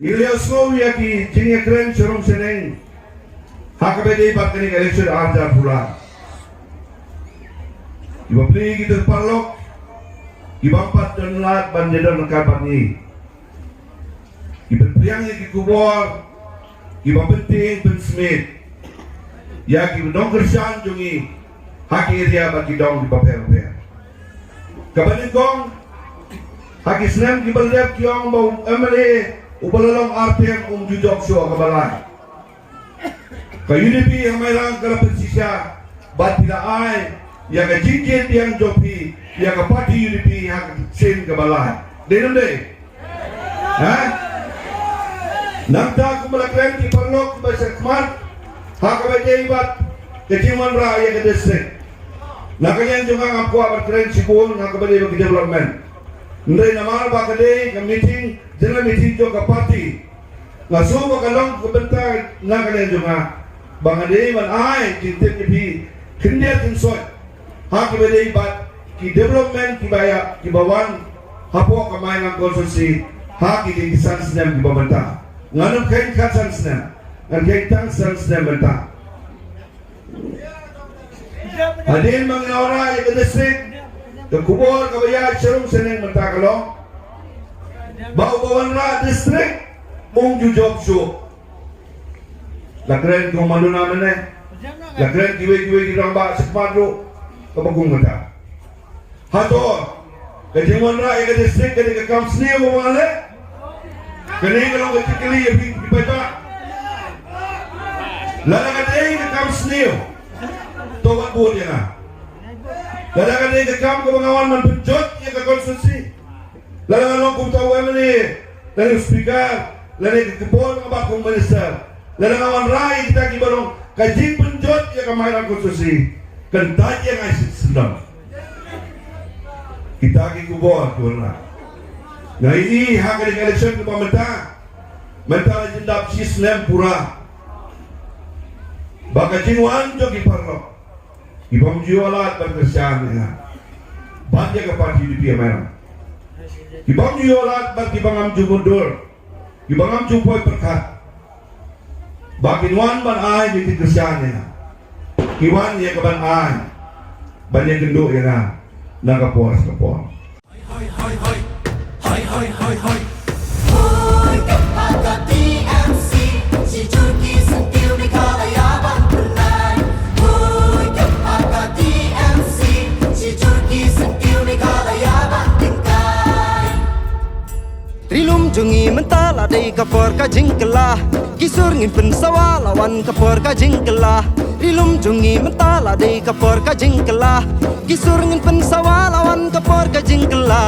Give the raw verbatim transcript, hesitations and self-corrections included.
Ngi la ïohsngew ïa ki jingïakren sha rung sha neng ha kaba ïadei bad kane ka election ar hajar arphew lai. Ki bapli ki paralok, ki bym pat don lad ban ïadon ryngkat bad ngi. Ki pynpriang ïa ki khubor, ki bym pyntieng pynsmit ïa ki nongkyrshan jong ngi ha ki area bad ki dong kiba pher bapher. Kaba nyngkong, ha ki snem kiba la dep ki ong ba u M L A uba la long ar term um ju jop shuh ha kaba lai. Ka U D P ha Mairang ka la pynshisha bad phi la ai ïa ka jingjied biang jong phi ïa ka party U D P ha ka sien kaba lai. Dei ne ym dei? Ha? Nangta kumba la kren ki paralok kiba shakhmat ha kaba ïadei bad ka jingwanrah ïa ka district. Na ka liang jong nga ngam kwah ban kren shibun ha kaba ïadei bad ka development. Hynrei namar ba ka dei ka meeting, general meeting jong ka party. Nga sngew ba ka long ka bynta na ka liang jong nga ba nga dei ban ai jingtip ïa phi khyndiat khynsoit ha kaba ïadei bad ki development kiba ïa kiba wan hapoh ka Mairang constituency ha ki dei ki san snem kiba mynta. Ngan ym kheiñ khatsan snem, ngan kheiñ tang san snem mynta. Hadien ba ngin wanrah ïa ka district, ka khubor kaba ïaid sha rung sha neng mynta ka long ba uba wanrah district um ju jop shuh. La kren kong Maduna mynne, la kren kiwei kiwei ki rangbah shakhmat ruh kaba kong mynta. Hato ka jingwanrah ïa ka district ka dei ka kam sniew ba nga leh? Kane ka long ka jingkylli ïa phi ki paidbah. Lada ka dei ka kam sniew, to wat bud ïa nga. Lada ka dei ka kam kaba nga wan ban pynjot ïa ka constituency, lada nga long kumta u M L A, lane u speaker, lane ka kyrpad nga bat kum minister, lada nga wanrah ïa kita kiba long ka jingpynjot ïa ka Mairang constituency, kyntait ïa nga shi syndon. Kita ki khubor ki wanrah. Nga ïohi ha kane ka election kaba mynta, mynta la jin dap shi snem pura ba ka jingwan jong ki paralok, ki bym ju ïoh lad ban kyrshan ïa nga bad ïa ka party U D P ha Mairang. Ki bym ju ïoh lad bad kiba ngam ju mutdur, kiba ngam ju poi pyrkhat ba kin wan ban ai ïa ki kyrshan ïa nga. Ki wan ïa ka ban ai ban ïakynduh ïa nga na ka por sha ka por. Hoi, hoi, hoi. Hoi, hoi, hoi, hoi. Hoi, ka paka T M C. Shi jur ki syntiew Meghalaya ban pynlait. Hoi, ka paka T M C. Shi jur ki syntiew Meghalaya ban tyngkai. Ri lum jong ngi mynta la dei ka por ka jingkylla. Ki sur ngin pynsawa la wan ka por ka jingkylla. Ri lum jong ngi mynta la dei ka por ka jingkylla. Ki sur ngin pynsawa la wan ka por ka jingkylla.